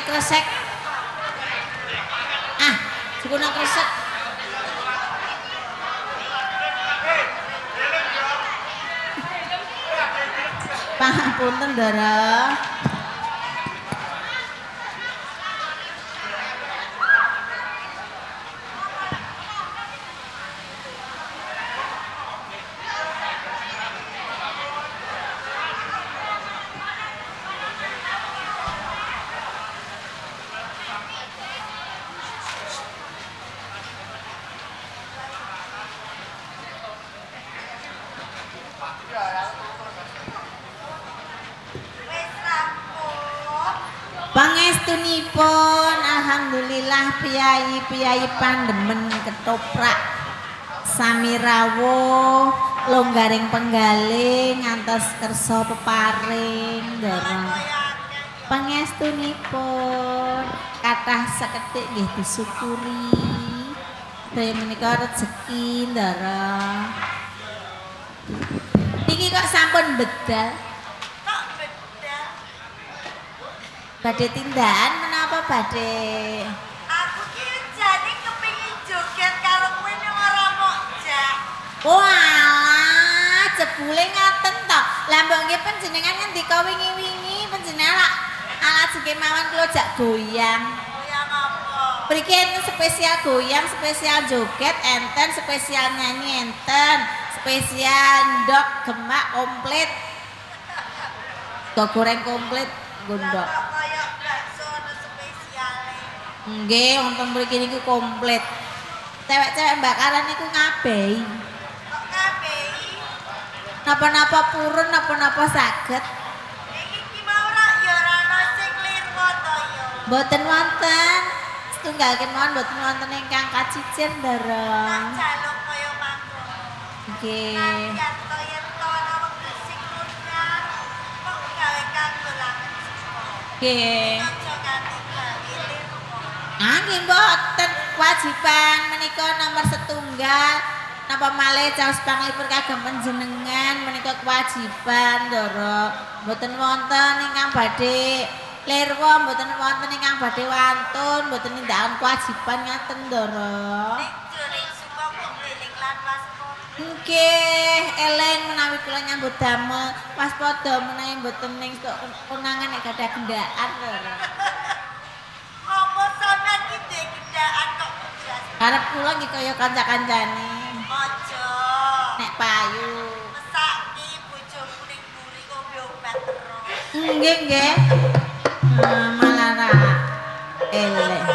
kresek. Ah, jukuna kresek. Pangapunten, Ndara. Pangestunipun alhamdulillah piyayi-piyayi pandemen ketoprak sami rawuh longgaring penggalih ngantos kersa peparing ndara. Pangestunipun kathah sekedhik nggih disyukuri. Sedaya menika rejeki ndara. Niki kok sampun bedal. Badhe tindakan menapa badhe? Aku ki jane kepengin joget karo kowe ning ora mok jak. Walah, jebule ngaten to. Lah mbok nggih panjenengan ngendika wingi-wingi panjenengan lak alajenge mawon kula jak goyang. Goyang apa? Mriki enten spesial goyang, spesial joget enten, spesial nyanyi enten, spesial ndok gemak komplit. Ndok goreng komplit nggo ndok. Nggih, wonten mriki niku komplit. Cewek-cewek bakaran niku ngabehi. Kok ngabehi? Napa-napa purun, napa-napa saged. Iki ki mau ra ya ora ana sing lirwa to ya. Mboten wonten. Setunggal kemawon mboten wonten ingkang kacicir, Ndara. Tak jaluk kaya mangkono. Nggih. Nadyan to yen to ana wekdus sing lunyar, kok gawe kanggo langen suka. Nggih. Aja nganti gawe lirwa. Ah, nggih mboten kewajiban menika nomor setunggal. Napa malih caos panglipur kagem panjenengan menika kewajiban, Ndara. Mboten wonten ingkang badhe lirwa, mboten wonten ingkang badhe wantun, mboten nindakaken kewajiban ngaten, Ndara. Ning jroning suka kok eling lan waspada. Nggih, eling menawi kula nyambut damel, waspada menawi mboten ning konangan nek gadah gendaan, Ndara. Apa sampean ki duwe gendaan kok jelas? Karep kula nggih kaya kanca-kancane. Aja. Nek payu. Mesake bojomu ning mburi ngombe obat terus. Nggih, nggih. Malah ra elek.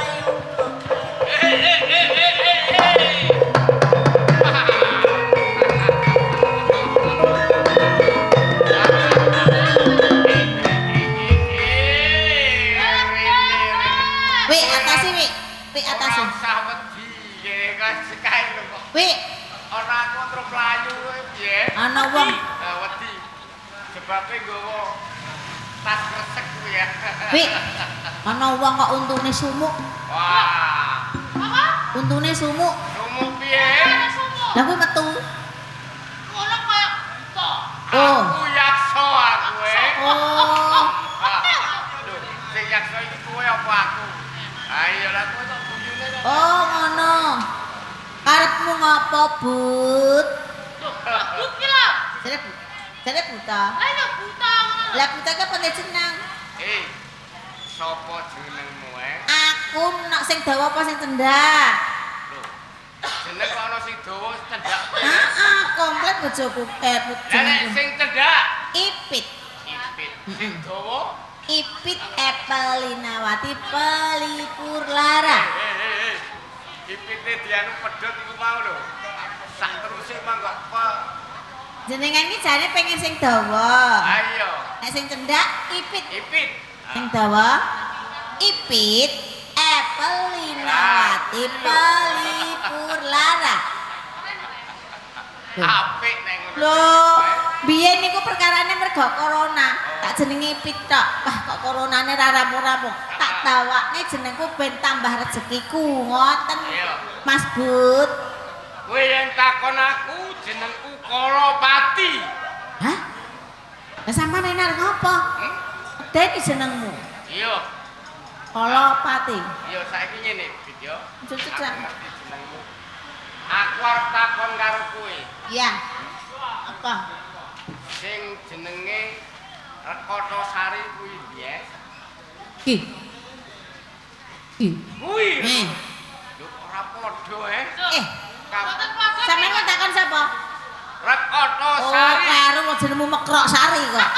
Wi, atasi wi. Wi atasi. Ora usah wedi, kae lho kok. Wi, Ora aku terus mlayu kowe piye? Ana wong. Lah wedi. Sebabe nggawa tas kresek kuwi ya. Wi. Ana wong kok untune sumuk. Wah. Apa? Untune sumuk. Sumuk piye? Lah kuwi metu. Ngono kaya buta. Oh. Aku yaksa aku e. Oh. Lho, sing yaksa iki kowe apa aku? Ayo lah kowe kok guyune kok. Oh, ngono. Karepmu ngopo, Bud? Loh, but ki lho. Jare jare buta. Lah iya buta ngono lho. Lah buta ki apa jeneng? Eh, sapa jenengmu e? Aku nok sing dawa apa sing cendak? Lho. Jeneng kok ana sing dawa cendhak. Heeh, komplit bojoku Lah nek jenengku. sing cendhak Ipit. Ipit. Sing dawa Ipit Epelinawati Pelipur Lara. Ipite dianu pedhot iku mau lho. Sak teruse mang kok pe. Jenengan iki jane pengen sing dawa. Ayo. Nek sing cendak Ipit. Ipit. Sing dawa Ipit Epelinawati Pelipur Lara. Apik nek ngono. Lho, biyen niku perkarane mergo corona. Tak jenenge Ipit tok. Wah, kok coronane ra rampung-rampung. Tak tawakne jenengku ben tambah rezekiku. Ngoten. Iya. Mas Bud. Kowe yen takon aku jenengku Kalapati. Hah? Lah sampean enak ngopo? Hmm? Deni jenengmu. Iya. Kalapati. Iya saiki ngene, Bit yo. Cucuk Aku ngerti jenengmu. Aku arep takon karo kowe. Iya. Apa? Sing jenenge Rekotosari kuwi piye? Ki. Ki. Kuwi. Lho ora padha eh. Eh. Mboten padha. Sampeyan kok takon sapa? Rekotosari. Oh, karo kok jenengmu Mekrok Sari kok.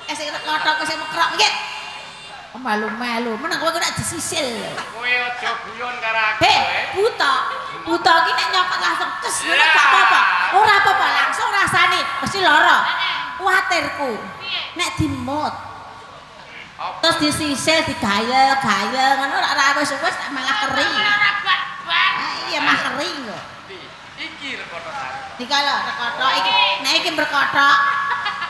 Eh sing rekoto kok sing mekrok nggih. Malu-malu, meneng kowe kok nek disisil. Kowe aja guyon karo aku. Heh, buta. Buta iki nek nyopot langsung kes ngono gak apa-apa. Ora apa-apa, langsung rasane mesti lara. Kuwatirku. Nek dimut. Terus disisil digayel-gayel ngono ora wis wis malah kering. Iya malah kering kok. Iki Rekotosari. Iki lho rekoto iki. Nek iki mrekotok.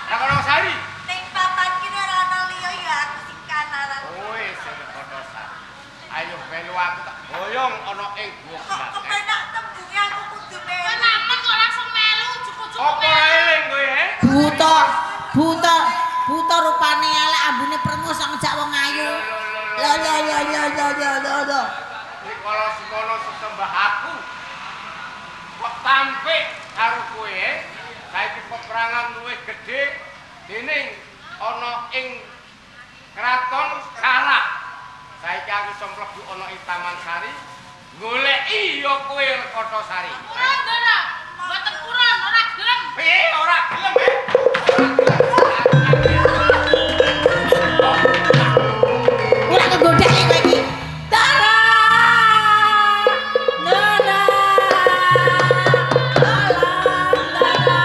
Rekotosari. Ning papan kene ora ana liya ya aku sing kanaran. Kowe sing Rekotosari. Ayo melu aku tak boyong ana ing gua. Kok kepenak tembunge aku kudu melu. Kenamen kok langsung melu ujug-ujug. Apa ora eling kowe he? Buta, buta, buta rupane elek ambune prengus kok ngejak wong ayu. Lho lho lho lho lho lho lho. Rikala semono sesembah aku. Kok tampik karo kowe? Saiki peperangan luwih gedhe dening ana ing kraton kalah. Saiki aku iso mlebu ana ing Taman Sari goleki ya kowe Rekotosari. Purun Ndara. Mboten purun, ora gelem. Piye ora gelem eh? Ora kegodhek kowe iki. Ndara. Ndara. Tolong Ndara.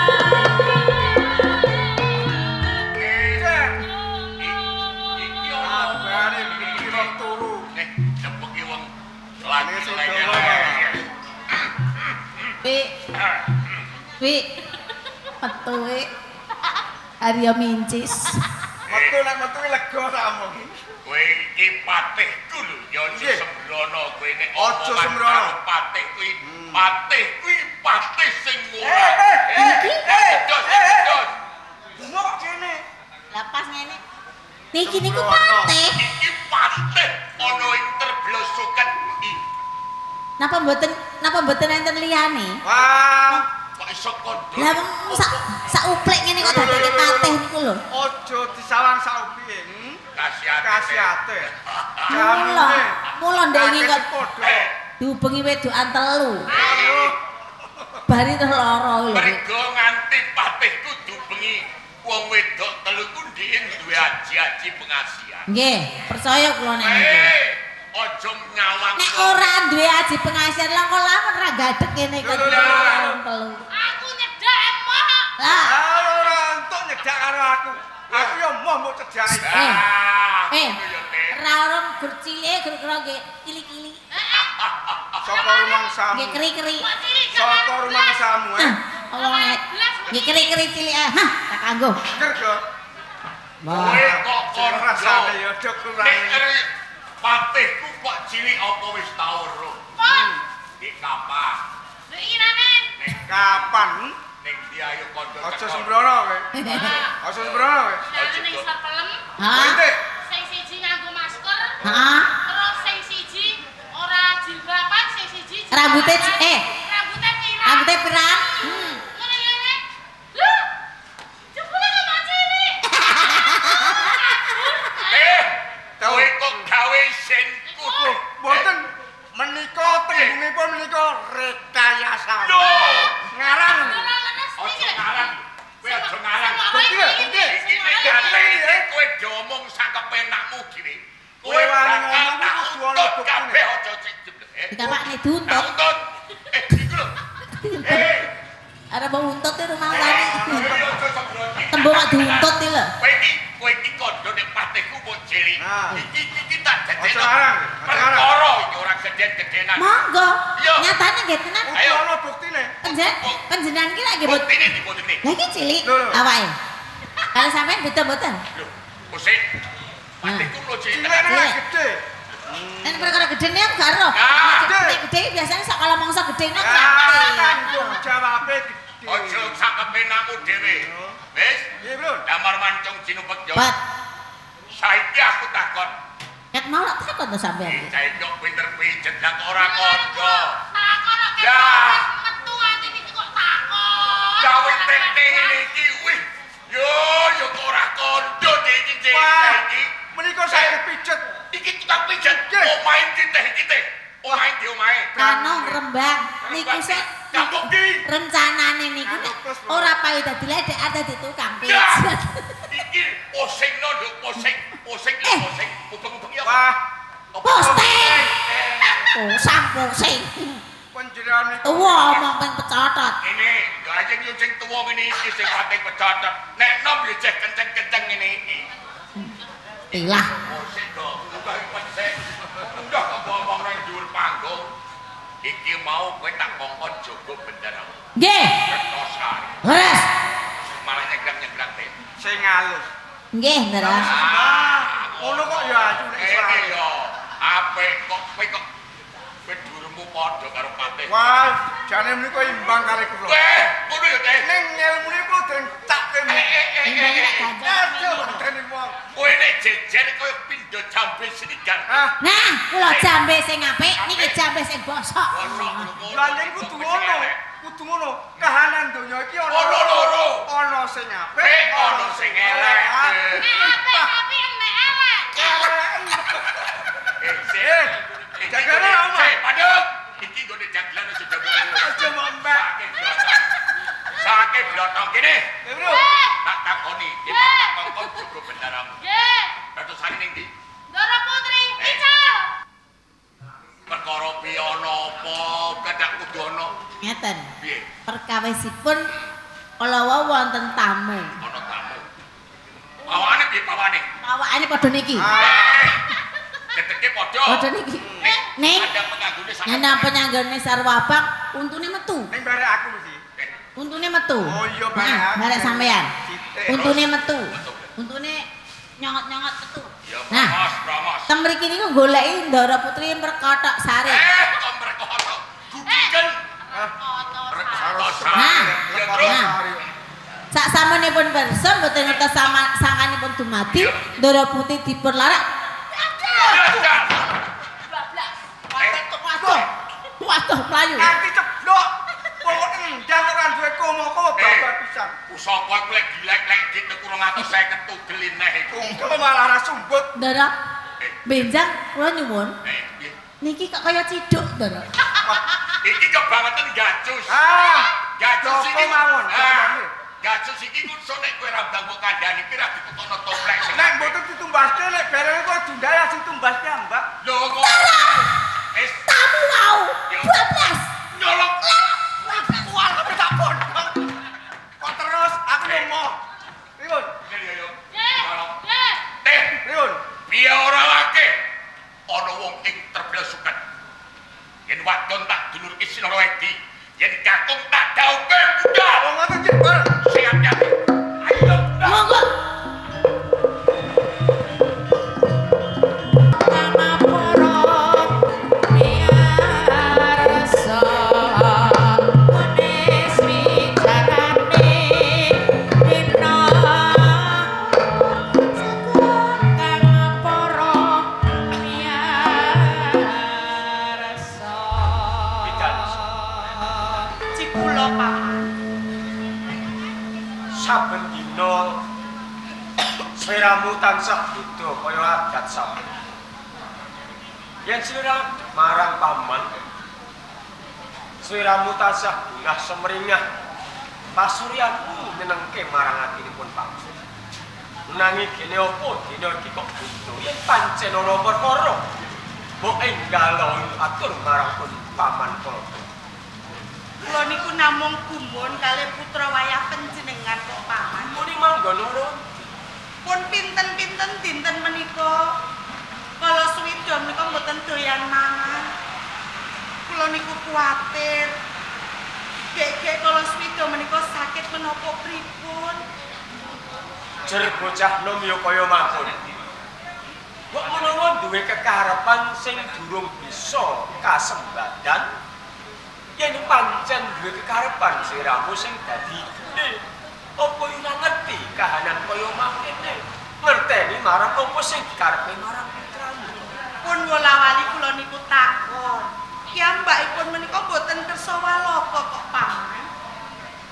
Iki Abane iki wong turu. Cepeki wong lagi Wi. Wi. Metu wi. Arya mincis. Metu nek metu lega sakmu. Kowe iki patihku lho, ya aja sembrono kowe nek aja sembrono. Patih kuwi, patih kuwi patih sing murah. Dungo kok kene. Lah pas ngene. Niki niku patih. Iki patih ana ing terblosokan. Napa mboten enten liyane? Wah, kok iso kondo. Lah wong sak uplek ngene kok dadeke patih niku lho. Aja disawang sak upiye. Kasiate. Mula, mula ndek wingi kok padha diubengi wedokan telu. Bari terus lara lho. Mergo nganti patihku diubengi wong wedok telu ku ndhiin duwe aji-aji pengasihan. Nggih, percaya kula nek niku. Aja nyawang. Nek ora duwe aji pengasihan langkon lamun ora gadeg kene kok telu. Aku nyedak emoh. Lah, ora entuk nyedak karo aku. Aku ya emoh mbok cedhaki. Ra ora gur cilik gur kira nggih kili-kili. Saka rumangsamu. Nggih keri-keri. Saka rumangsamu eh. Wong nggih keri-keri cilik ah. Hah, tak kanggo. Ker go. Kowe kok rasane ya do kurang. Patihku kok cilik apa wis tau ro? Pon. Di kapan? Winginane. Kapan? Ning ndi ayo kandha. Aja sembrono kowe. Aja sembrono kowe. Ning sepelem. Heeh. Sing siji nganggo masker. Heeh. Terus sing siji ora jilbaban, sing siji rambute rambute pirang. Rambute pirang. Ngene-ngene. Lho. Jebule kok cilik. Kowe kok gawe sinku. Mboten menika tembungipun menika rekayasa. Lho, ngarang. Aja ngarang. Kowe aja ngarang. Bukti. Iki kowe diomong sak kepenakmu dhewe. Kowe wani ngomong kudu ana buktine. Kabeh aja jebule. Dikapakne diuntut. Untut. Iku lho. Arep untut e rumangsane. Tembung kok diuntut iki lho. Kowe iki kandha nek patihku mbok cilik. Iki iki tak dadekno. Aja ngarang. Perkara iki ora gedhen-gedhenan. Monggo. Nyatane nggih tenan. Ayo ana buktine. Panjenengan ki lak nggih buktine ndi buktine. Lah iki cilik awake. Kalau sampean beda mboten? Lho, usik. Patihku lho cilik. Cilik gedhe. Nek perkara gedhene aku gak ero. Gede biasanya sak kalau mangsa gedhe nek tanggung jawabe gedhe. Aja sak kepenakmu dhewe. Wis? Piye, Bro? Damar mancung jinupek yo. Bat. Saiki Ket mau lak takon to sampean. Cah kok pinter pijet lah kok ora kandha. Takon kok Ya. metu ati iki kok takon. Gawe tete ngene iki wih. Yo yo kok ora kandha iki cah Wah. iki. Menika saged pijet. Iki tukang pijet. Omahe ndi teh iki teh? Omahe ndi omahe? Kanong Rembang niku sing Kampung ndi? rencanane niku nek ora payu dadi ledek arep dadi tukang Ya. pijet. Iki posingno nduk posing, posing Eh. posing. Ubeng-ubeng ya. Wah, Posting. Posang posing. Panjenengan niku Tuwa omong ping pecotot. Ini, yo aja yo sing tuwa ngene iki sing pating pecotot. Nek nom yo jeh kenceng-kenceng ngene iki. Ilah. Posing kok, munggah pesek. Munggah kok ngomong nang dhuwur panggung. Iki mau kowe tak kongkon jaga bendera. Nggih. Kertosari. Leres. Malah nyegrang-nyegrang teh. sing halus. Nggih, Ndara. Ah, ngono kok ya ayu nek Ini suara. yo apik kok kowe kok kowe dhuwurmu padha karo patih. Wah, jane menika imbang kali kula. Weh, ngono ya teh. Ning ngelmune kula dereng tak kene. Imbang nek ganjar. Aduh, medeni wong. Kowe nek jejer koyo pindho jambe sinigar. Ah, Nah, kula jambe sing apik niki jambe sing bosok. Bosok ngono. lha yen kudu ngono, kudu ngono. Kahanan donya iki ana Ana loro. Ana sing apik, Eh, ana sing elek. Ah, Nek apik apik nek elek. Eh, sik. Eh, jagane omah. Sik, padhek. Iki nggone jagelan aja jago. Aja mbok mbak. Sake blotong kene. Eh, Bro. Tak takoni, iki tak kongkon jaga bendaramu. Nggih. Ratusane ning ndi? Ndara Putri, ical. Perkara piye ana apa, kedak kudu ana Ngeten. piye? Perkawisipun kala wau wonten tamu. Ana tamu. Pawane piye pawane? Pawakane padha niki. Ah, Keteke padha. Padha niki. Ning Kadang penganggone sak. nyenang penyanggone sarwa abang untune metu. ning barek aku mesti. Untune metu. Oh iya, barek Nah, aku. barek sampean. Sithik. Untune metu. Metu. Untune nyongot-nyongot metu. Ya Nah, brongos, brongos. teng mriki niku goleki Ndara Putri Merkotok Sari. Eh, kok merkotok. Gudiken Kotor. Nah. Ya terus. Nah. Sak samunipun pirsa mboten ngertos sama sangkanipun dumadi, Ndara Putri dipun larak. Waduh. Waduh mlayu. Nganti ceblok. Pokoke endang ora duwe komo-komo babar pisan. Pusaka iku lek dilek-lek diteku 250 tugel neh iku. Tunggal malah ra sumbut. Ndara benjang kula nyuwun. Eh, piye? Niki kok kaya ciduk, Ndara. Iki kebangetan gacus. Ah, Gacus Joko iki mawon, Ah, Gacus iki ku nek kowe ra ndang mbok kandhani iki ra ditukono toplek sing. Nek mboten ditumbaske nek bareng kok dundal sing tumbas piyambak. Lho kok. Wis Tamu wau. Yo. 12. nyolong. Wah, tapi tak pondok. Kok terus aku ngomong. Pripun? Yo yo. Nggih. Nyolong. Nggih. Teh, Pripun? piye ora lake? Ana wong ing terbelah suket. Yen wadon tak dulurke Sinara Wedi, yen kakung tak daupe budal. Wong ngoten jebul. Siap ya. Ayo. Monggo. Cikula paman. Saben dina sliramu tansah beda kaya adat sampeyan. Yen slira marang paman, sliramu tansah bungah semringah. Pasuryanmu nyenengke marang atinipun paman. Nanging gene apa dina iki kok beda yen pancen ana perkara mbok enggal atur marang pun paman kala. Kula niku namung gumun kalih putra wayah panjenengan kok paman. Muni manggon ora Pun pinten-pinten dinten menika kala suwida menika mboten doyan mangan. Kula niku kuwatir. Gek-gek kala suwida menika sakit menapa pripun? Jer bocah nom ya kaya mangkono. Mbok menawa duwe kekarepan sing durung bisa kasembadan, yen pancen duwe kekarepan siramu sing dadi ibune, apa ora ngerti kahanan kaya mangkene? Ngerteni marang apa sing dikarepe marang putramu. Pun wola-wali kula niku takon. Piyambakipun menika mboten kersa walaka kok paman.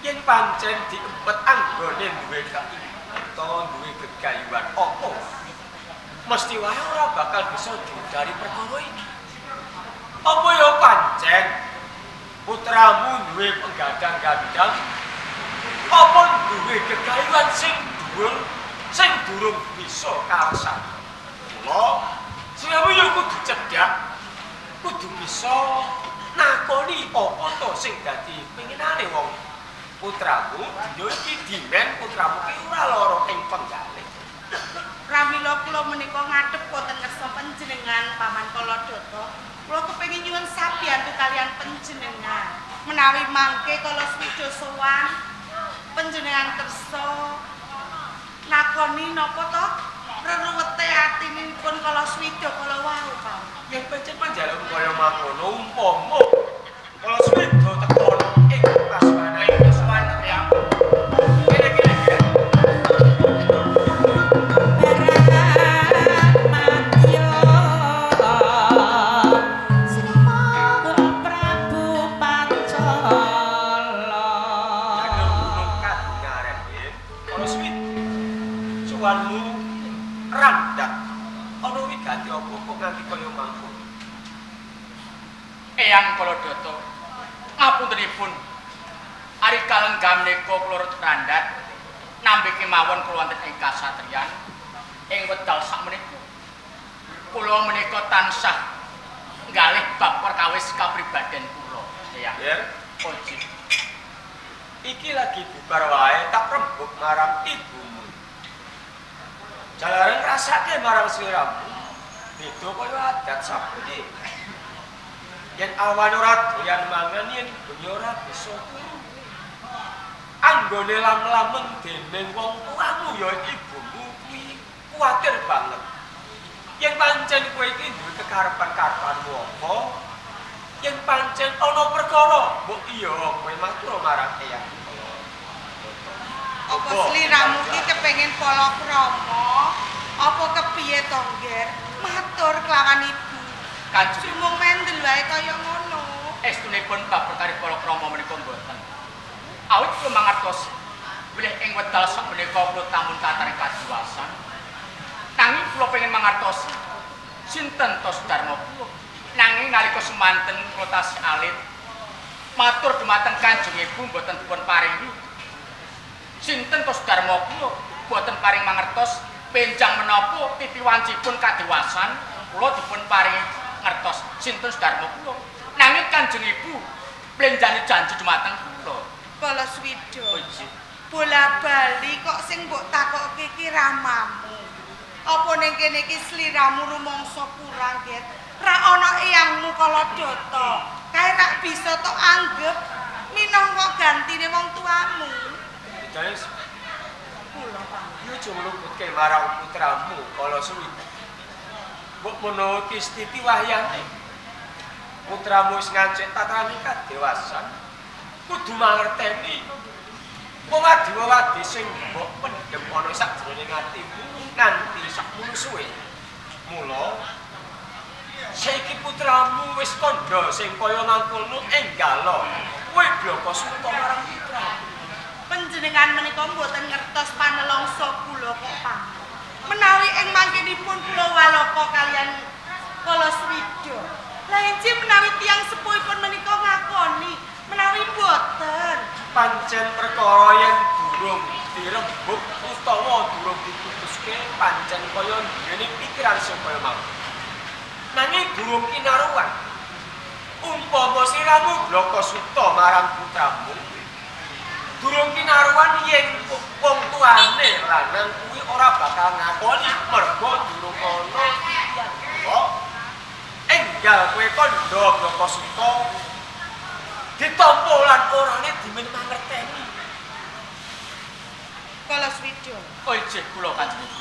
Yen pancen diempet anggone duwe utawa duwe gegayuhan apa? Mesti wae ora bakal bisa dihindari perkara iki. Apa ya pancen putramu duwe penggadang-gadang? Apa duwe gegayuhan sing dhuwur sing durung bisa kalesan? Mula sliramu ya kudu cedhak, kudu bisa nakoni apa to sing dadi pengenane wong putramu dina iki dimen putramu ki ora lara ing penggalih. Pramila kula menika ngadhep wonten ngersa panjenengan Paman Kaladata. Kula kepengin nyuwun sabiyantu kalian panjenengan. Menawi mangke kala swida sowan panjenengan kersa nakoni napa to reruwete atinipun kala swida kala wau, Paman. Yen pancen panjaluk kaya mangkono umpama kala swida teka ing pasmanan sowan yang kene-kene. Prabu Pancala. Suwanmu randhak ana wigati apa kok nganti kaya mangkono? Eyang Kaladata, ngapuntenipun ari kalenggah menika kula randhak nampi kemawon kula wonten ing kasatriyan ing wekdal sakmenika. Kula menika tansah nggalih bab perkawis kapribaden kula. Eyang. Ya, Oji. Iki lagi bubar wae tak rembug marang ibumu. Jalaran ngrasake marang sliramu beda kaya adat sapundi. Yen awan ora doyan mangan yen bengi ora bisa turu. Anggone lam-lamen dening wong tuamu ya ibumu kuwi kuwatir banget. Yen pancen kowe iki duwe kekarepan-karepanmu apa? Yen pancen ana perkara, mbok iya kowe matur marang eyang. Apa sliramu ki kepengin palakrama? Apa kepiye to, Ngger? Matur kelawan ibu. Kanjeng Sumung mendel wae kaya ngono. Estunipun bab perkara palakrama menika mboten. Awit kula mangertos bilih ing wekdal sakmenika kula tamun tataring kadiwasan. Nanging kula pengin mangertosi sinten to Sudarma kula. Nanging nalika semanten kula tasih alit matur dumateng Kanjeng Ibu mboten dipun paringi. Sinten to Sudarma kula mboten paring mangertos benjang menapa titi wancipun kadiwasan kula dipun paringi ngertos sinten Sudarma kula. Nanging Kanjeng Ibu plenjani janji dumateng kula. Kala swida. Oh inggih. Bola bali kok sing mbok takokke iki ramamu. Apa ning kene iki sliramu rumangsa kurang, Ger? Ra ana eyangmu Kaladata. Kae rak bisa tok anggep minangka gantine wong tuamu. Jane Kula, Paman. yo aja ngluputke marang putramu kala suwida. Mbok menawa iki stiti wahyane. Putramu wis ngancik tatrane kadewasan, kudu mangerteni. Wong adiwa-wadi sing mbok pendhem ana sakjroning atimu nganti sakmono suwe. Mula saiki putramu wis kandha sing kaya mangkono enggala. Kowe blaka suta marang putramu. Panjenengan menika mboten ngertos panelongso kula kok, Paman. Menawi ing mangkenipun kula walaka kalian kala swida. Lah inci menawi tiyang sepuhipun menika ngakoni, menawi mboten. Pancen perkara yen durung dirembug utawa durung diputuske pancen kaya duweni pikiran sing kaya mau. Nanging durung kinaruwan. Umpama sliramu blaka suta marang putramu, durung kinaruwan yen wong tuane lanang kuwi ora bakal ngakoni merga durung ana tiyang tuwa. Enggal kowe kandha blaka suta ditampa lan orane dimen mangerteni. Kala swida. Oh inggih kula Kanjeng Ibu.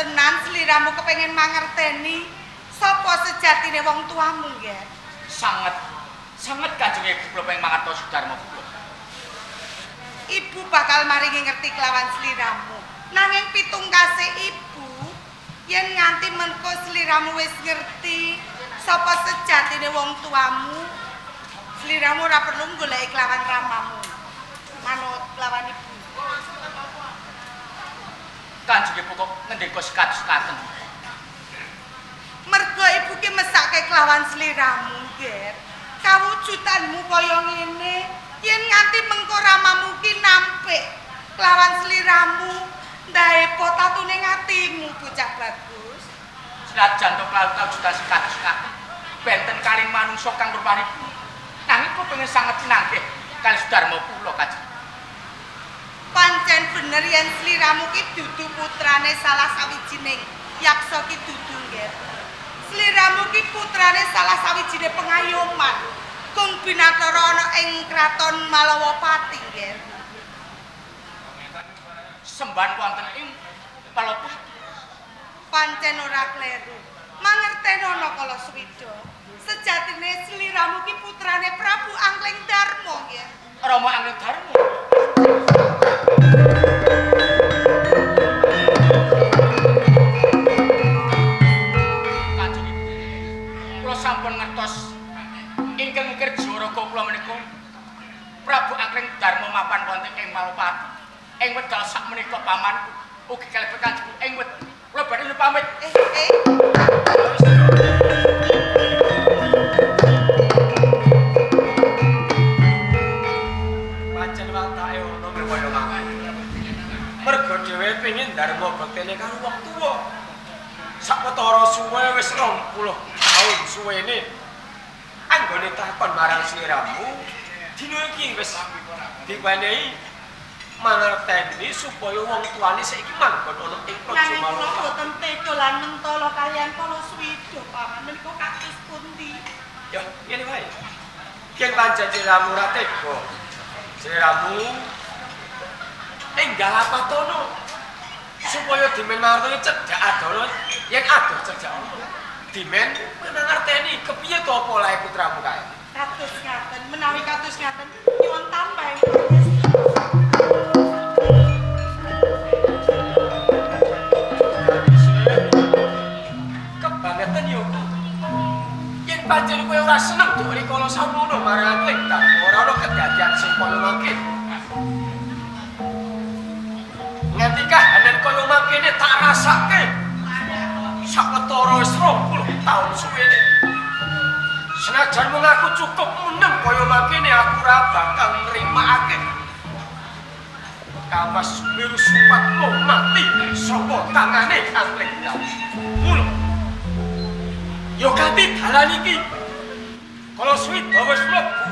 Tenan sliramu kepengin mangerteni sapa sejatine wong tuamu, Nger? Sanget sanget Kanjeng Ibu kula pengin mangertos Sudarma kula. Ibu bakal maringi ngerti kelawan sliramu. Nanging pitungkase ibu Yen nganti mengko sliramu wis ngerti sapa sejatine wong tuamu, sliramu ora perlu goleki kelawan ramamu. Manut kelawan ibu. Kanjeng Ibu kok ngendika sekatus-katen. Mergo ibu ki mesake kelawan sliramu, Ger. Kawujudanmu kaya ngene, yen nganti mengko ramamu ki nampik kelawan sliramu, ndaepo tatune atimu bocah bagus. Senajan to kawujudan sekatus-katen, benten kalih manungsa kang rupanipun. Nanging kula pengen sanget pinanggih kalih Sudarma kula, Kanjeng. Pancen bener yen sliramu ki dudu putrane salah sawijining yaksa ki dudu, Nger. Sliramu ki putrane salah sawijine pengayoman kung binatara ana ing kraton Malawapati, Nger. Sembahan wonten ing Malawapati. Pancen ora kleru. Mangertenono kala swida. Sejatine sliramu ki putrane Prabu Angling Darma, Nger. Rama Angling Darma. Kanjeng Ibu, kula sampun ngertos ingkang ngukir jaraga kula menika Prabu Angling Darma mapan wonten ing Malopati. Ing wekdal sakmenika pamanku ugi kalebet Kanjeng ing wed. Kula badhe pamit. Pancen watake ono kaya mangke. Mergo dhewe pengin dharma bektene karo wong tuwa. Sawetara suwe wis 20 taun suwene. Anggone takon marang sliramu, dina iki wis diwenehi mangerteni supaya wong tuane saiki manggon ana ing Praja Nanging kula Malaka. boten tega lan mentala kaliyan kala swida, Paman. Menika kados pundi? Ya, ngene wae. Yen pancen sliramu ora tega, sliramu enggal apatono supaya dimen mangerteni cedhak adono, yen adoh cedhak ono. Dimen mangerteni kepiye to polahe putramu kae. Kados ngaten, menawi kados ngaten nyuwun tambah pangestu. Kebangetan yo. Yen pancen kowe ora seneng duk rikala samono marang Angling Darma ora ana kedadian sing kaya mangke. Nganti kahanan kaya mangkene tak rasake. Sawetara wis 20 taun suwene. Senajan mung aku cukup meneng kaya mangkene aku ora bakal nrimakake. Kawas miru supatmu mati saka tangane Angling Darma. Mula yo kanthi dalan iki kala swida wis mlebu